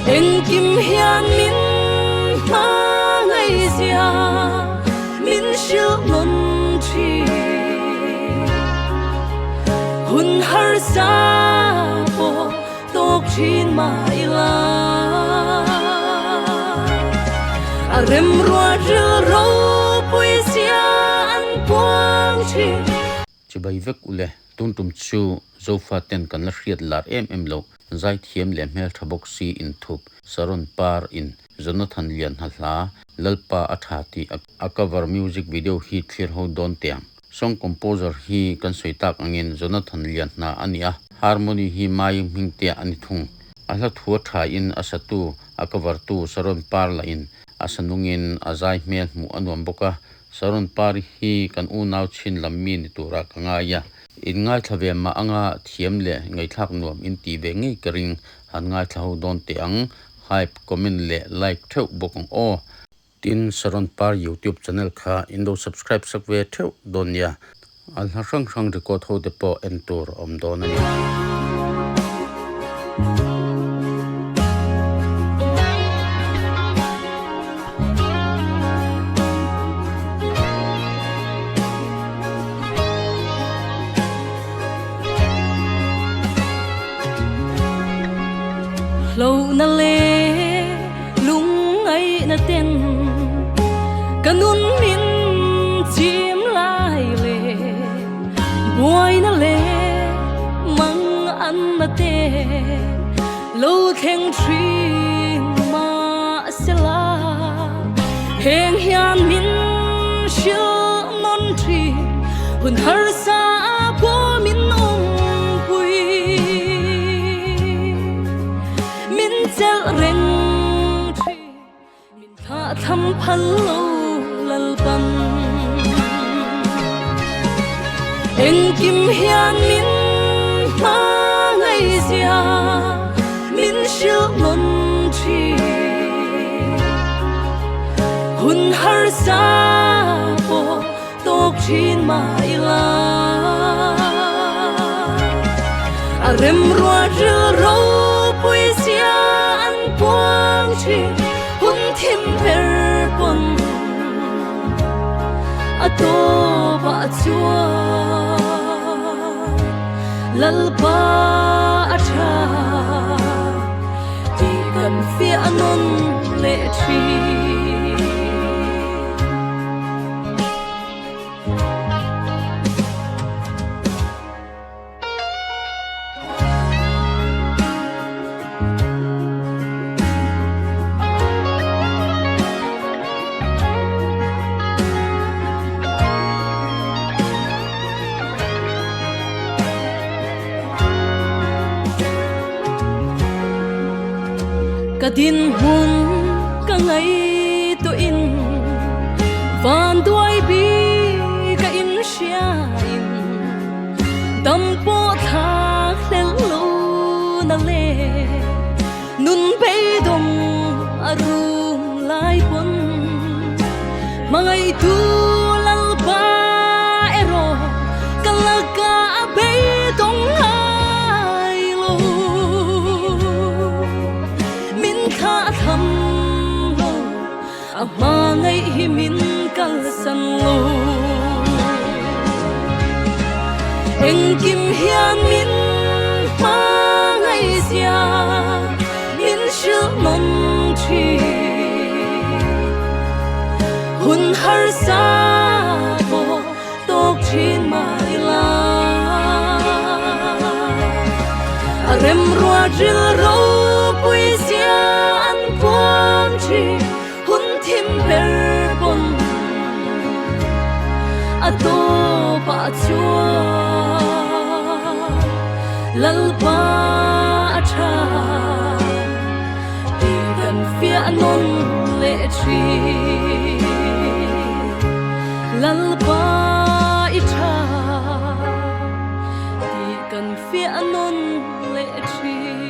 Engkim hian min hma ngaihzia min hrilh nawn thin. Hun harsa pawh tawk thin mah ila. A remruat rilru puizia an puang thin. Chibai vek ule, tun tum chu Zofa ten kan la hriat lar em em lo, zaithiam leh hmeltha bawk si inthup, Saron Par in Jonathan Lianha hla Lalpa a tha tih a cover music video hi thlir ho dawn teh ang. Song composer hi kan sawi tak angin Jonathan Lianhna a ni a, harmony hi Mai Hmingtea a ni thung. A hla thu a tha in a satu, a cover tu Saron Par lah in a sa nungin a zai hmel hmuh a nuam bawk a, Saron Par hi kan unau chhin lam mi ni turah ka ngai a, in ngaithla ve mah anga thiam leh ngaihthlak nuam in tih ve ngei ka ring, han ngaithla ho dawn teh ang, hype, comment leh like theuh bawk ang aw. Tin, Saron Par YouTube channel kha in lo subscribe sak ve theuh dawn nia, a hla hrang hrang record ho te pawh en tur a awm dawn a ni. Hlauhna leh lungngaihna ten ka nun min chim lai leh buaina leh mang anna te lo thleng thin mahsela heng hian min hrilh nawn thin hun harsa pawh min awmpui min chelh reng thin min thlah tham phal lo Lalpan engkim hian min hma ngaihzia min hrilh nawn thin hun harsa pawh tawk thin mah ila a remruat rilru puizia an puang thin hun thim ber pawn a tawpah chuan Lalpa a tha tih kan fiah nawn leh thin. Ka dinhmun ka ngaihtuahin vanduai bik a inhriain dam pawh thlak hlelh lo na le nun beidawng a rum lai pawn hmangaihtu Lalpa erawh ka lakah a beidawng ngai lo. Min thlah tham lo a hmangaih hi min kalsan lo. Engkim hian min hmangaihzia min hrilh nawn thin. Hun harsa pawh tawk thin mah ila. A remruat rilru puizia an puang thin. Hun thim ber pawn a tawpah chuan Lalpa a tha tih kan fiah nawn leh thin. Lalpa i tha tih kan fiah nawn leh thin.